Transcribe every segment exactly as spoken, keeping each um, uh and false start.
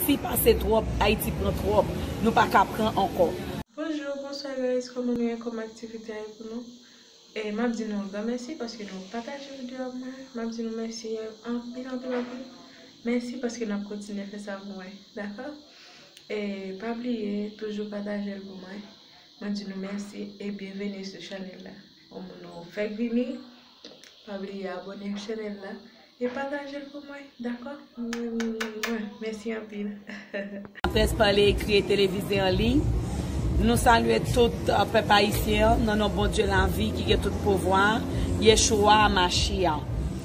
Ayiti pase twòp, Ayiti pran twòp, nou pa ka pran ankò. Bonjou, bonswa guys, kòman nou ye, kòman aktivite a ye pou nou? E m ap di nou yon gran mèsi paske nou pataje videyo a pou mwen. M ap di nou mèsi anpil, anpil, anpil. Mèsi paske n ap kontinye fè sa pou mwen, dakò? E pa bliye toujou pataje l pou mwen. Mwen di nou mèsi e byenveni sou chanèl la. Yon moun nou fèk vini, pa bliye abòne ak chanèl la e pataje l pou mwen, dakò? Mwen, mwen, mwen, mèsi anpil. Laprès pale, ekri e televize an liy. Nou salye tout pèp ayisyen an nan non Bondye lavi ki gen tout pouvwa, Yeshua Mashiach.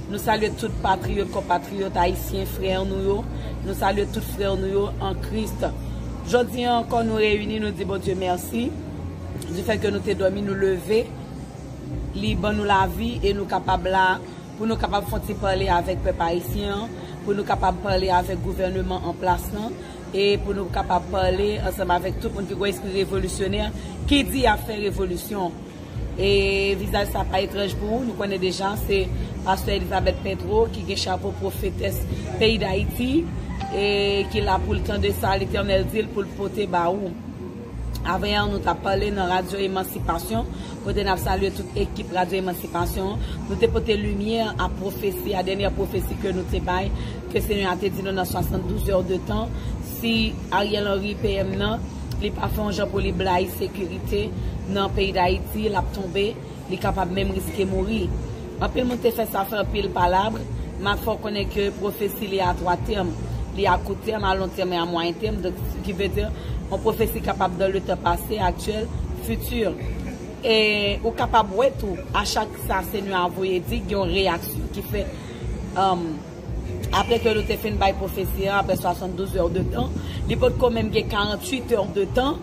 Nou salye tout patriyòt, konpatriyòt ayisyen, frè nou yo. Nou salye tout frè nou yo an Kris. Jodi a ankò nou reyini, nou di Bondye mèsi du fait que nou te dòmi, nou leve. Li ban nou lavi e nou kapab la pou nou kapab fè yon ti pale avèk pèp ayisyen an, pou nou kapab pale avèk gouvèneman an plas lan e pou nou kapab pale ansanm avèk tout moun ki gen espri revolisyonè, ki di y ap fè revolisyon. E vizaj sa pa etranj pou ou, nou konnen deja se pastè Elizabeth Petro ki gen chapo pwofetès peyi Dayiti e ki la pou l tande sa Letènèl di l pou l pote ba ou. Avanyè nou t ap pale nan Radyo Emansipasyon, kote n ap salye tout ekip Radyo Emansipasyon. Nou te pote limyè a pwofesi, a dènyè pwofesi ke nou te bay, ke Senyè a te di nou nan swasanndouz è de tan, si Ariel Henry, P M nan, li pa fè yon jan pou li blayi sekirite nan peyi Dayiti, l ap tonbe, li kapab menm riske mouri. Anpil moun te fè sa fè anpil palab, m ap fè w konnen ke pwofesi li a twa tèm. Li a kout tèm, a long tèm e a mwayen tèm. Donk, ki vle di, yon pwofesi kapab dans le temps passé, actuel, futur. E ou kapab wè tou, a chak sa Senyè a voye di, gen yon reyaksyon ki fèt. Apre ke nou te fin bay pwofesi an, apre swasanndouz è de tan, li potko menm gen karannwit è de tan,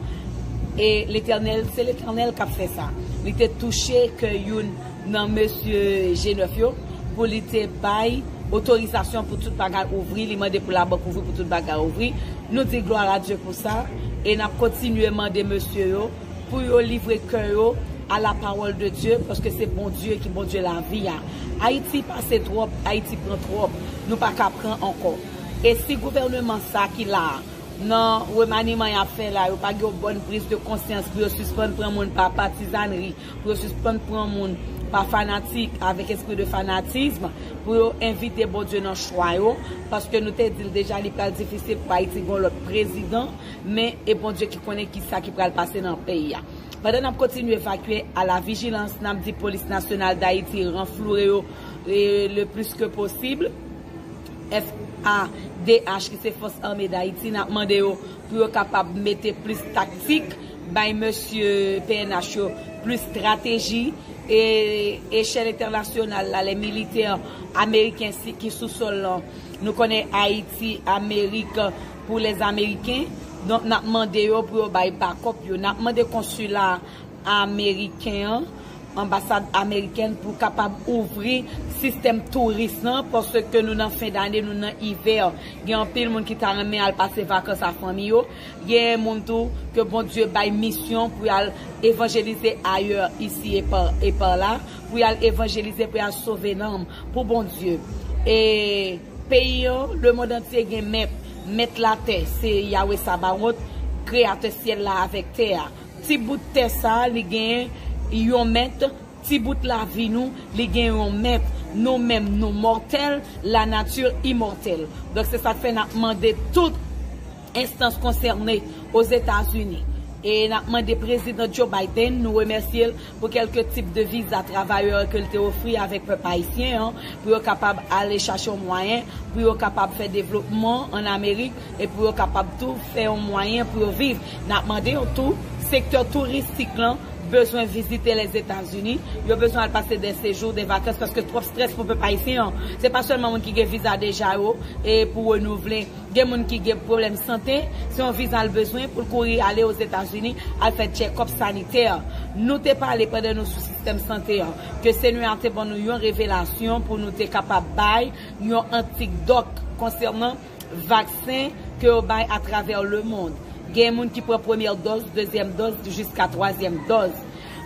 e Letènèl, se Letènèl k ap fè sa. Li te touche kè youn nan mesye G nèf yo pou li te bay otorizasyon pou tout bagay ouvri, li mande pou labank ouvri, pou tout bagay ouvri. Nou di glwa a Dye pou sa, e n ap kontinye mande mesye yo pou yo livre kè yo a la parole de Dieu, paske se Bondye ki Bondye lavi a. Ayiti pase twòp, Ayiti pran twòp, nou pa ka pran ankò. E si gouvèneman sa ki la a, nan remaniman y ap fè la, yo pa gen yon bòn priz de konsyans pou yo sispann pran moun pa patizanri, pou yo sispann pran moun pa fanatik, avèk espri de fanatism, pou yo envite Bondye nan chwa yo, paske nou te di l deja, li pral difisil pou Ayiti gen yon lòt prezidan, men e Bondye ki konnen kisa ki pral pase nan peyi a. Pandan n ap kontinye evakye, à la vigilance, n ap di Polis Nasyonal Dayiti ranfloure yo, e, le plus que possible. F A D H, ki se Fòs Ame Dayiti, n ap mande yo pou yo kapab mete plis taktik, bay mesye P N H yo plis estrateji, e echèl entènasyonal la, lè militè ameriken si, ki sou sòl lan, nou konnen Ayiti, Amerik, pou lèzameriken. Donk, n ap mande yo pou yo bay bakòp yo. N ap mande konsila ameriken an, anbasad amerikèn, pou kapab ouvri sistèm touris lan, paske nou nan fen dane, nou nan ivè. Gen anpil moun ki ta renmen al pase vakans a fanmi yo. Gen moun tou ke Bondye bay misyon pou y al evanjelize ayè, isi e pa, e pa la, pou y al evanjelize, pou y al sove nanm pou Bondye. E peyi an, lemonn antye gen mèt. Mèt latè, se Yawe Sabawot, kreyatè syèl la avèk tè a. Ti bout tè sa a, li gen yon mèt. Ti bout lavi nou, li gen yon mèt. Nou menm, nou mòtèl, la nature immortelle. Donk, se sa k fè n ap mande tout enstans konsène Ozetazini. E n ap mande Prezidan Joe Biden, nou remèsye l pou kèlke tip de viza travayè ke l te ofri avèk pèp ayisyen an, pou yo kapab ale chache yon mwayen, pou yo kapab fè devlopman ann Amerik, e pou yo kapab tou fè yon mwayen pou yo viv. N ap mande yo tou, sektè touristik lan bezwen vizite Lèzetazini, yo bezwen al pase de sejou, de vakans, paske twòp estrès pou pèp ayisyen an. Se pa sèlman moun ki gen viza deja yo, e pou renouvle. Gen moun ki gen pwoblèm sante, se yon viza l bezwen pou l kouri ale Ozetazini, al fè tchèkòp sanitè. Nou te pale pandan nou sou sistèm sante an, ke Senyè a te ban nou yon revelasyon pou nou te kapab bay yon antidòt konsènan vaksen ke yo bay atravè lemonn. Gen moun ki pran premyè dòz, dezyèm dòz, jiska twazyèm dòz.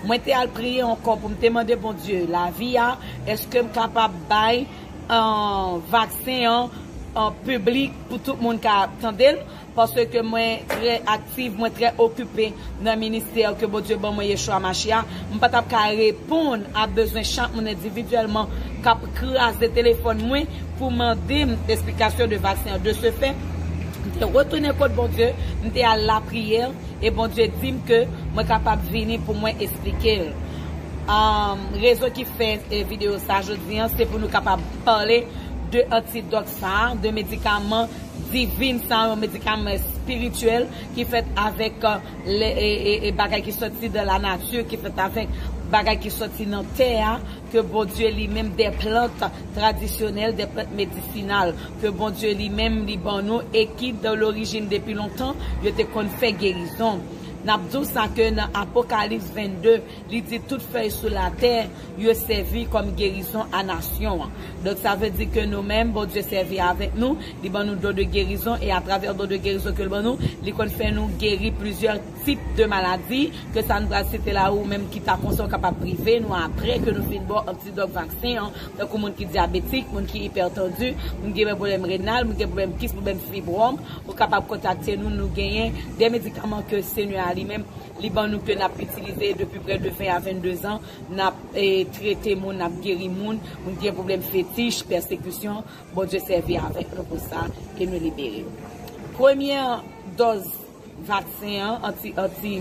Mwen te al priye ankò pou m te mande Bondye lavi a, èske m kapab bay, euh, vaksen an, euh, piblik pou tout moun ka tande l? Paske mwen trè aktif, mwen trè okipe nan ministè ke Bondye ban mwen, Yeshua Mashiach. M pa t ap ka reponn a bezwen chak moun endividyèlman k ap kraze telefòn mwen pou mande m esplikasyon de vaksen an. De ce fait, m te retounen kot Bondye, m te al lapriyè, e Bondye di m ke mwen kapab vini pou mwen esplike l. Um, rezon ki fè, eh, videyo sa jodi an, se pou nou kapab pale de antidòt sa, de medikaman divin sa, yon medikaman espirityèl ki fèt avèk, eh, le, e, e, e bagay ki sòti de la nati, ki fèt avèk bagay ki sòti nan tè a, ke Bondye li menm, de plant tradisyonèl, de plant medisinal, ke Bondye li menm li ban nou e ki de lorijin depi lontan yo te konn fè gerizon. N ap di w sa ke nan Apokalips vennde, li di tout fèy sou latè yo sèvi kòm gerizon a nasyon an. Donk sa vle di ke nou menm, Bondye sèvi avèk nou, li ban nou don de gerizon, e atravè don de gerizon ke l ban nou, li konn fè nou geri plizyè tip de maladi, ke sa n pral site la, ou menm ki ta konsa w kapab prive nou apre ke nou fin ba w antidòt vaksen an, tankou moun ki dyabetik, moun ki ipètandu, moun ki gen pwoblèm renal, moun ki gen pwoblèm kis, pwoblèm fibwòm, ou kapab kontakte nou, nou genyen de medikaman ke Senyè a li menm, li ban nou ke n ap itilize depi prè de ven a vennde zan, n ap, eh, trete moun, n ap geri moun, moun ki gen pwoblèm fetich, pèsekisyon, Bondye sèvi avèk nou pou sa, e nou libere. Premyè dòz vaksen an, anti, anti,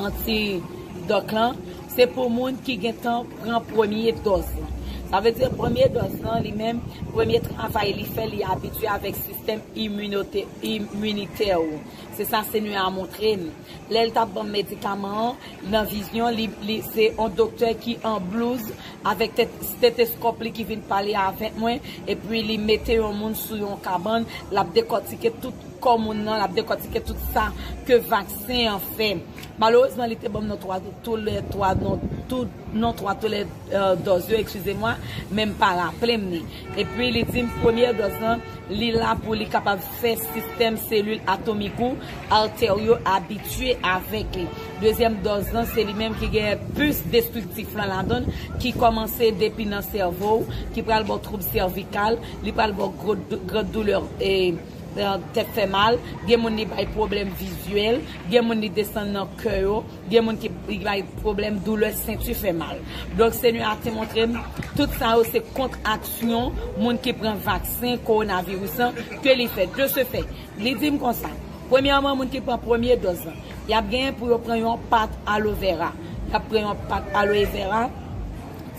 antidòt lan, se pou moun ki gentan pran premye dòz lan. Sa vle di premye dòz lan, li menm, premye travay li fè, li abitye avèk sistèm iminote, iminitè ou. Se sa Senyè a montre m. Lè l t ap ban m medikaman an, nan vizyon, li, li, se yon doktè ki an blouz avèk tèt, steteskòp li ki vin pale avèk mwen, epi li mete yon moun sou yon kabann, l ap dekòtike tout kò moun nan, l ap dekòtike tout sa ke vaksen an fè. Malerezman, li te ban m non twa, tou lè twa, non, tout, non twa, tou lè, eh, dòz yo, eskize mwa, men m pa raple m li. Epi li di m premye dòz lan, li la pou li kapab fè sistèm selil atomik ou, atè yo abitye avèk li. Dezyèm dòz lan, se li menm ki gen pis destriktif lan ladan l, ki kòmanse depi nan sèvo w, ki pral ba w twoub sèvikal, li pral ba w gwo dou-, gran doulè, e, eh, tèt fè mal, gen moun li bay pwoblèm vizyèl, gen moun li desann nan kè yo, gen moun ki, ki bay pwoblèm doulè senti fè mal. Donk, Senyè a te montre m, tout sa yo se kont aksyon moun ki pran vaksen kowonaviris lan ke li fè. De ce fait, li di m konsa, premyèman, moun ki pran premye dòz lan, y ap genyen pou yo pran yon pat aloe vera. Y ap pran yon pat aloe vera,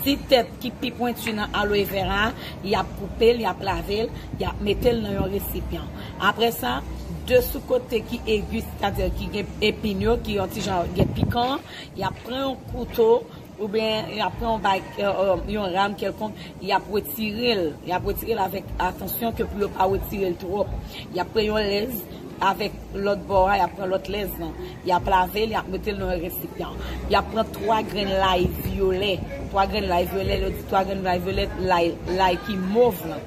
ti tèt ki pi pwenti nan aloe vera a, y ap koupe l, y ap lave l, y ap mete l nan yon resipyan. Apre sa, de sou kote ki egi, sètadi ki gen epin yo, ki yon ti jan gen pikan, y ap pran yon kouto, oubyen y ap pran yon bay, eh, eh, yon ram kèlkonk, y ap retire l. Y ap retire l avèk atansyon ke pou yo pa retire l twòp. Y ap pran yon lèz avèk lòt bò a, y ap pran lòt lèz lan. Y ap lave l, y ap mete l nan yon resipyan. Y ap pran twa grenn lay vyolè. Twa grenn lay vyolè, lè yo di twa grenn lay vyolè, lay, lay ki mov lan.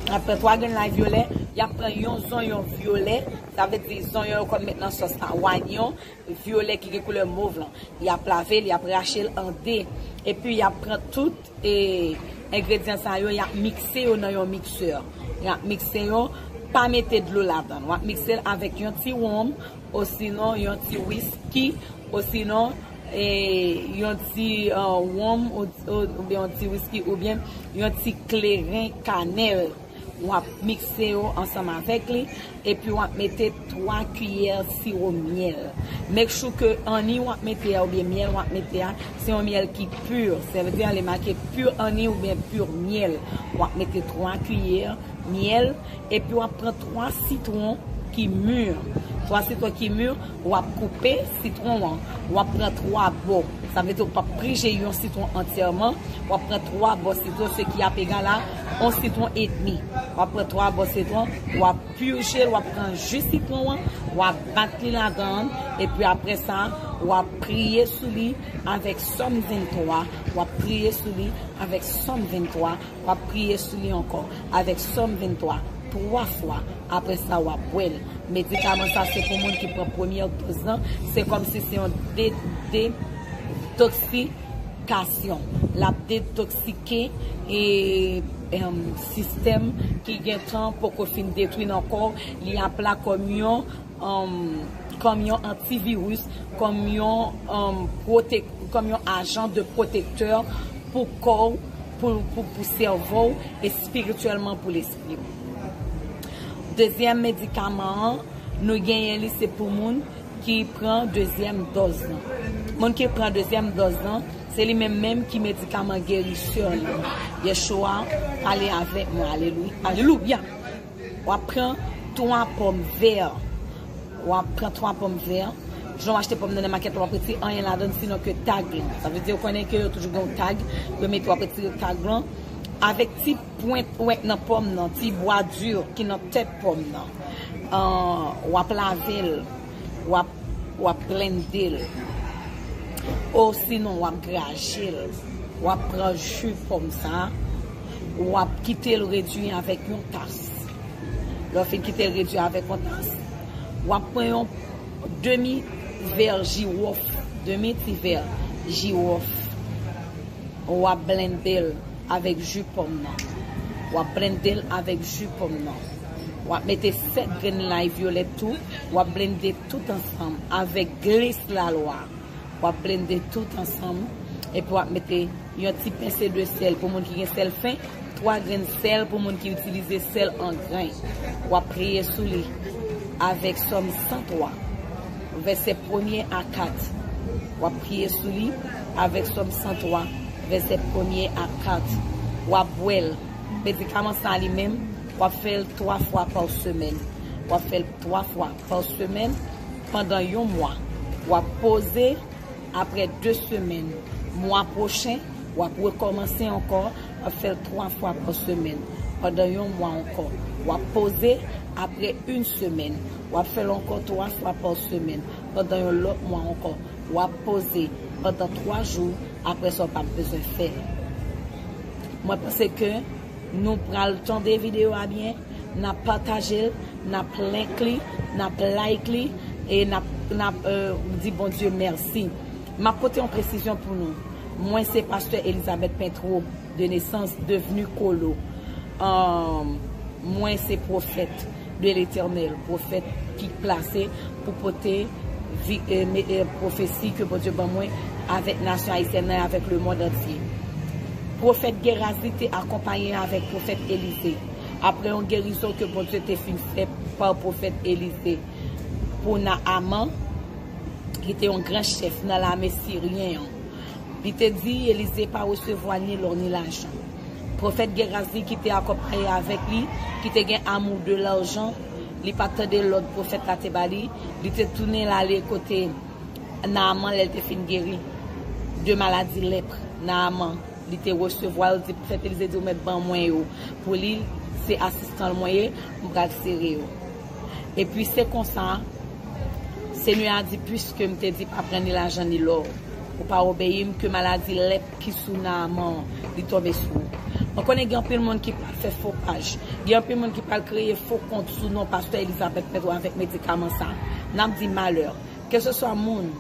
Y ap pran twa grenn lay vyolè, y ap pran yon zonyon vyolè, sa vle di zonyon yo konn met nan sòs la, wanyon vyolè ki gen koulè mov lan. Y ap lave l, y ap rache l an de. Epi y ap pran tout, e, engredyan sa yo, y ap mikse yo nan yon miksè. Y ap mikse yo, pa mete dlo ladan l. W ap mikse l avèk yon ti wonm, osinon yon ti wiski, osinon, e, yon ti, eh, wonm, ou, ou, oubyen yon ti wiski, oubyen yon ti kleren kanèl. W ap mikse yo ansanm avèk li, epi w ap mete twa kiyè siwo myèl. Make sure ke anni w ap mete a oubyen myèl w ap mete a, se yon myèl ki pi. Sa vle di, li make pur anni oubyen pur myèl. W ap mete twa kiyè myèl, epi w ap pran twa sitwon ki mi. Twa sitwon ki mi, w ap koupe sitwon an. W ap pran twa bò. Sa vle di w p ap prije yon sitwon antyèman. W ap pran twa bò sitwon, se ki ap egal a yon sitwon edmi. W ap pran twa bò sitwon, w ap pije l, w ap pran ji sitwon an, w ap bat li ladan l, epi apre sa, w ap priye sou li avèk Sòm venntwa, w ap priye sou li avèk Sòm venntwa, w ap priye sou li ankò avèk Sòm venntwa, twa fwa. Apre sa, w ap bwè l. Medikaman sa, se pou moun ki pran premyè dòz lan. Se kòmsi se yon de-, detoksikasyon. l ap detoksike e, em, sistèm ki gentan poko fin detwi nan kò w. Li ap la kòm yon, em, kòm yon antiviris, kòm yon, em, pwotek-, kòm yon ajan de pwotektè pou kò w, pou, pou, pou sèvo w, espirityèlman pou lespri w. Dezyèm medikaman an, nou genyen li se pou moun ki pran dezyèm dòz lan. Moun ki pran dezyèm dòz lan, se li menm menm ki medikaman gerisè lan. Yeshua, pale avèk mwen. Alelouya. Alelouya. W ap pran twa pòm vè. W ap pran twa pòm vè. Jan w achte pòm nan, nan makèt la, w ap retire anyen ladan l, sinon ke tag lan. Sa vle di, w konnen ke yo toujou gen yon tag. Yo mete, w ap retire tag lan. Avèk ti pwent, pwent nan pòm nan, ti bwa di ki nan tèt pòm nan. Ah, w ap lave l. W ap, w ap blende l. Osinon, w ap graje l. W ap pran ji pòm sa a. W ap kite l redui avèk yon tas. Lè w fin kite l redui avèk yon tas, w ap pran yon demi vè jiwòf, demi ti vè jiwòf. W ap blende l avèk ji pòm nan. W ap blende l avèk ji pòm nan. W ap mete sèt grenn lay vyolèt tou. W ap blende tout ansanm avèk glis lalwa. W ap blende tout ansanm. Epi w ap mete yon ti pense de sèl pou moun ki gen sèl fen, twa grenn sèl pou moun ki itilize sèl an grenn. W ap priye sou li avèk Sòm san twa, vèsè premye a kat. W ap priye sou li avèk Sòm san twa, vèsè premye a kat. W ap bwè l. Medikaman sa a li menm, w ap fè l twa fwa pa semèn. W ap fè l twa fwa pa semèn pandan yon mwa. W ap poze. Apre de semèn, mwa pwochen, w ap rekòmanse ankò, w ap fè l twa fwa pa semèn, pandan yon mwa ankò. W ap poze, apre yon semèn, w ap fè l ankò twa fwa pa semèn, pandan yon lòt mwa ankò. W ap poze pandan twa jou, apre sa, w p ap bezwen fè l. Mwen panse ke nou pral tande videyo a byen, n ap pataje l, n ap link li, n ap like li, e n ap, n ap, euh, di Bondye mèsi. M ap pote yon presizyon pou nou. Mwen se pastè Elizabeth Pentreau, de nesans, devni Kolo. Euh, mwen se pwofèt de Letènèl, pwofèt ki plase pou pote vi-, e, me-, e, pwofesi ke Bondye ban mwen avèk nasyon ayisyèn nan e avèk lemonn antye. Pwofèt Geras li te akonpaye avèk pwofèt Elize. Apre yon gerizon ke Bondye te fin fè pa pwofèt Elize pou Naaman, ki te yon gran chèf nan lame siryen an, li te di Elize pa resevwa ni lò ni lajan. Pwofèt Geras li ki te akonpaye avèk li, ki te gen amou de lajan, li pa t tande lòd pwofèt la te ba li, li te tounen l ale kote Naaman lè l te fin geri de maladi lèp. Naaman, li te resevwa l, di pwofèt Elize di, ou mèt ban mwen yo. Pou li, se asistan l mwen ye, m pral sere yo. Epi se konsa, Senyè a di, piske m te di pa pran ni lajan ni lò, ou pa obeyi m, ke maladi lèp ki sou Naaman an, li tonbe sou ou. Mwen konnen gen anpil moun ki pral fè fo paj, gen anpil moun ki pral kreye fo kont sou non pastè Elizabeth Pentreau avèk medikaman sa. N ap di malè. Keseswa moun,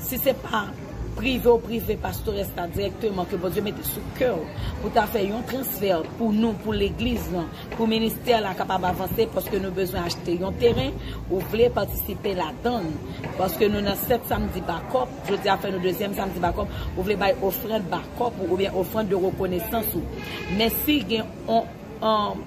si se pa prive ou prive pastorès la dirèkteman ke Bondye mete sou kè w pou ta fè yon transfè pou nou, pou legliz lan, pou ministè la kapab avanse, paske nou bezwen achte yon teren, ou vle patisipe ladan l, paske nou nan sèt samdi bakòp, jodi a fè nou dezyèm samdi bakòp, ou vle bay ofrann bakòp ou, oubyen ofrann de rekonesans ou. Men si gen yon, yon,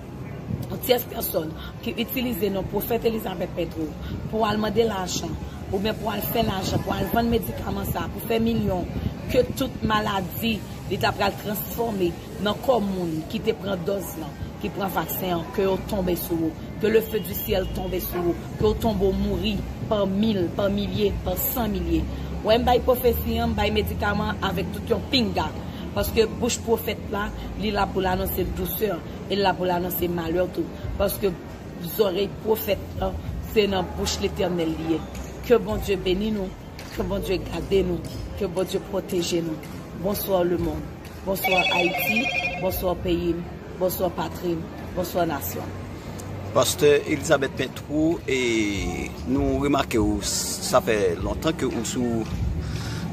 yon tyès pèsòn ki itilize non pwofèt Elizabeth Pentreau pou al mande lajan, oubyen pou al fè lajan, pou al vann medikaman sa, pou fè milyon, ke tout maladi li ta pral transfòme nan kò moun ki te pran dòz lan, ki pran vaksen an, ke yo tonbe sou ou, ke le feu du ciel tonbe sou ou, ke w tonbe w mouri pa mil, pa milye, pa san milye. Wè, m bay pwofesi an, m bay medikaman avèk tout yon pinga, paske bouch pwofèt la, li la pou l anonse dousè, e l la pou l anonse malè tou, paske zòrèy pwofèt lan, se nan bouch Letènèl li ye. Ke Bondye beni nou, ke Bondye gade nou, ke Bondye pwoteje nou. Bonsoir le monde. Bonsoir Ayiti. Bonsoir peyi m. Bonsoir patri m. Bonsoir nasyon. Pastè Elizabeth Pentreau, e nou remake w, sa fè lontan ke ou sou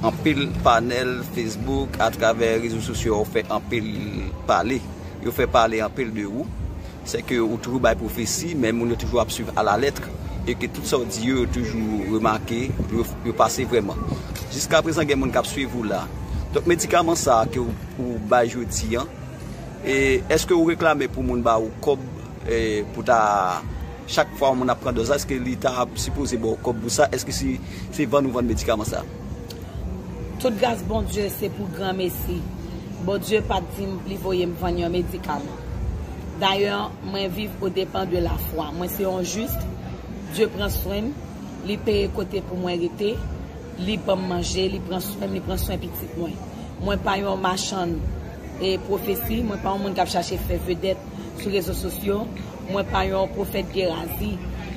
Anpil panèl Facebook, atravè rezo sosyo, ou fè anpil pale. Yo fè pale anpil de ou. Se ke ou toujou bay pwofesi, men moun yo toujou ap swiv alalèt, e ke tout sa w di yo, yo toujou remake, yo, yo pase vrèman. Jiska prezan, gen moun k ap swiv ou la. Donk, medikaman sa a ke ou, ou bay jodi an, e èske ou reklame pou moun ba ou kòb, e, pou ta, chak fwa yon moun ap pran dòz la, èske li ta sipoze ba w kòb pou sa? Èske se, se vann ou vann medikaman sa? Tout gras Bondye se pou granmesi. Bondye pa t di m li voye m vann yon medikaman. Dayè, mwen viv o depan de lafwa. Mwen se yon jis. Dye pran swen m. Li peye kote pou mwen rete. Li ban m manje, li pran swen m, li pran swen pitit mwen. Mwen pa yon machann e pwofesi, mwen pa yon moun k ap chache fè vedèt sou rezo sosyo, mwen pa yon pwofèt Gerazi.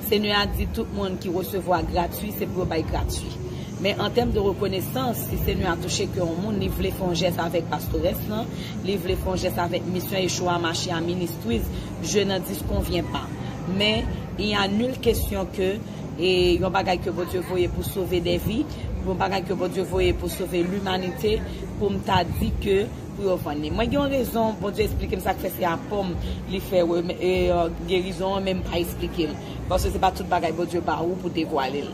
Senyè a di tout moun ki resevwa gratwi, se pou yo bay gratwi. Men an tèm de rekonesans, si Senyè a touche kè yon moun, li vle fè yon jès avèk pastorès lan, li vle fè yon jès avèk misyon Yeshua Mashiach Ministries, je n'en disconviens pas. Men, il y a nulle question que e yon bagay ke Bondye voye pou sove de vi, yon bagay ke Bondye voye pou sove limanite, pou m ta di ke pou yo vann li. Mwen gen yon rezon, Bondye eksplike m sa k fè se apò m li fè e, e, gerizon an, men m pa eksplike l. Paske se pa tout bagay Bondye ba ou pou devwale l.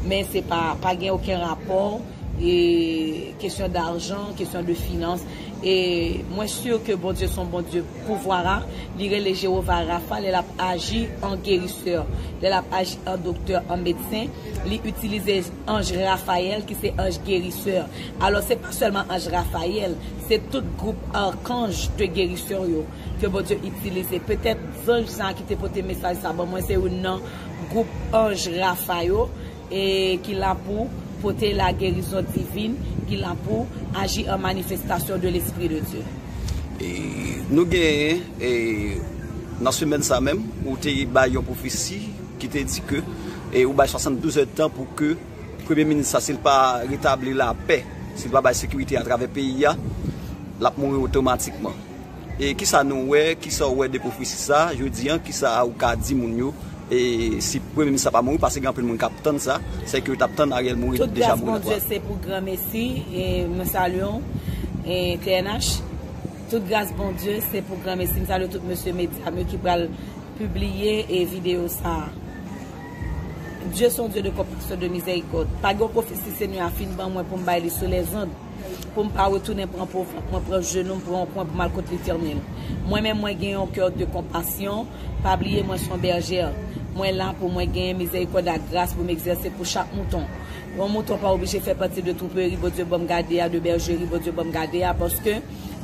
Men se pa, pa gen okenn rapò e kesyon dajan, kesyon de finans. E mwen si ke Bondye se yon Bondye pouvwa a, li rele Jewova Rafa lè l ap aji an gerisè, lè l ap aji an doktè, an medsen, li itilize anj Rafayèl ki se anj gerisè. Alò, se pa sèlman anj Rafayèl, se tout gwoup akanj de gerisè yo ke Bondye itilize. Petèt zanj sa a ki te pote mesaj sa ban mwen, se youn nan gwoup anj Rafa yo, e ki la pou pote lagerizon divin, ki la pou aji an manifestasyon de Lespri de Dye. E nou genyen, e, nan semèn sa menm, ou te bay yon pwofesi ki te di ke, e, ou bay swasanndouz èdtan pou ke premye minis sa, si l pa retabli lapè, si l pa bay sekirite atravè peyi a, l ap mouri otomatikman. E kisa nou wè, kisa w wè de pwofesi sa, jodi an, kisa ou ka di moun yo, e si premye minis la pa mouri, paske gen anpil moun k ap tann sa, se ke yo t ap tann Ariel mouri, deja mouri nan pouvwa. Tout gras Bondye se pou granmesi, e mwen salye w, e T N H. Tout gras Bondye se pou granmesi. M salye tout mesye medya m yo ki pral pibliye e videyo sa a. Dye se yon Dye de konpasyon, de mizèrikòd. Pa gen yon pwofesi Senyè a fin ban mwen pou m bay li sou lèzond, pou m pa retounen pran pwovant mwen, pran jenou m, pran yon kwen pou m al kot Letènèl. Mwen menm, mwen gen yon kè de konpasyon. Pa bliye, mwen se yon bèjè. Mwen la pou mwen genyen mizèrikòd ak gras pou m egzèse pou chak mouton. Yon mouton pa oblije fè pati de twoupe ri Bondye ban m gade a, de bèjeri Bondye ban m gade a, paske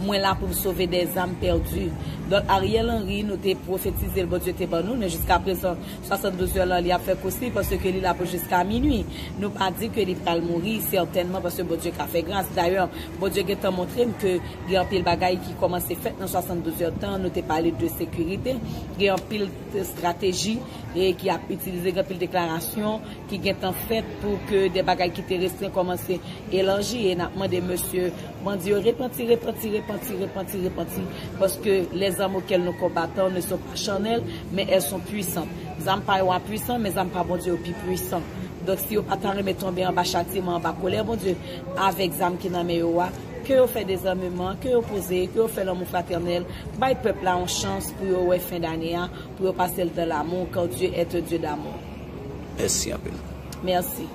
mwen la pou m sove dèzam pèdi. Donk, Ariel Henry, nou te pwofetize l, Bondye te ban nou, men jiskaprezan, swasanndouz è lan, li ap fè kous li, paske li la pou jiska minui. Nou pa di ke li pral mouri, sètènman, paske Bondye ka fè gras. Dayè, Bondye gentan montre m ke gen anpil bagay ki kòmanse fèt nan swasanndouz è tan, nou te pale de sekirite, gen anpil estrateji e ki ap itilize, gen anpil deklarasyon ki gentan fèt pou ke de bagay ki te restren kòmanse elaji, e n ap mande mesye bandi yo repanti, repanti, repanti, repanti, repanti, paske les armes auxquelles nous combattons ne sont pas charnelles, mais elles sont puissantes. Zam pa yo a pwisan, men zam pa Bondye yo pi pwisan. Donk, si yo pa ta renmen tonbe anba chatiman, anba kolè Bondye, avèk zam ki nan men yo a, ke yo fè dezameman, ke yo poze, ke yo fè lanmou fratènèl, bay pèp la yon chans pou yo wè fen dane a, pou yo pase l dans l'amour, car Dieu est un Dieu d'amour. Mèsi anpil. Mèsi.